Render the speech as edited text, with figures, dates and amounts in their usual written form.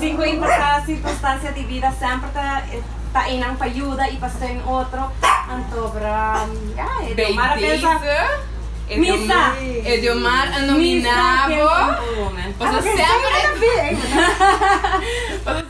Sin ku importá sirkunstansia di bida semper ta ta einan pa yuda i pa steun otro. Anto bra ya e Bij Diomar a pensa deze, e Misa! e Diomar a Misa nominá ken bo un woman. pasobra semper e pasobra